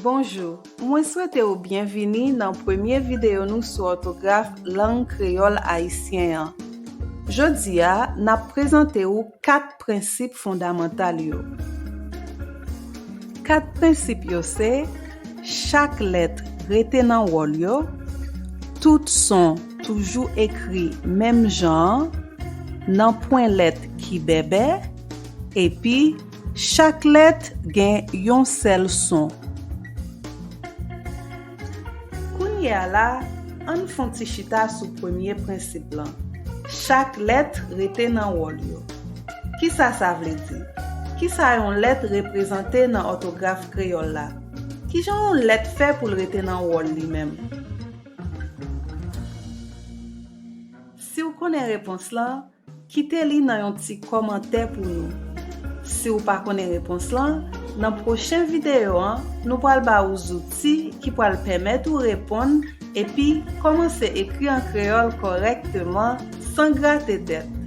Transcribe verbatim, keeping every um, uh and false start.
Bonjou, mwen swete w byenvini nan premye videyo nou sou òtograf lang kreyòl ayisyen an. Jodi a, n ap prezante w kat prensip fondamantal yo. Kat prensip yo se, chak lèt rete nan wòl yo, tout son toujou ekri menm jan an, nanpwen lèt ki bèbè, epi chak lèt gen yon sèl son. Kounye a la, ann fè yon ti chita sou premye prensip lan. Chak lèt rete nan wòl yo. Kisa sa vle di? Kisa yon lèt reprezante nan òtograf kreyòl la? Kijan yon lèt fè pou l rete nan wòl li menm? Si w konnen repons lan, kite li nan yon ti kòmantè pou nou. Si w pa konnen repons lan, nan pwochen videyo an, nou pral ba ou zouti ki pral pèmèt ou reponn epi kòmanse ekri an kreyòl kòrèkteman san grate tèt.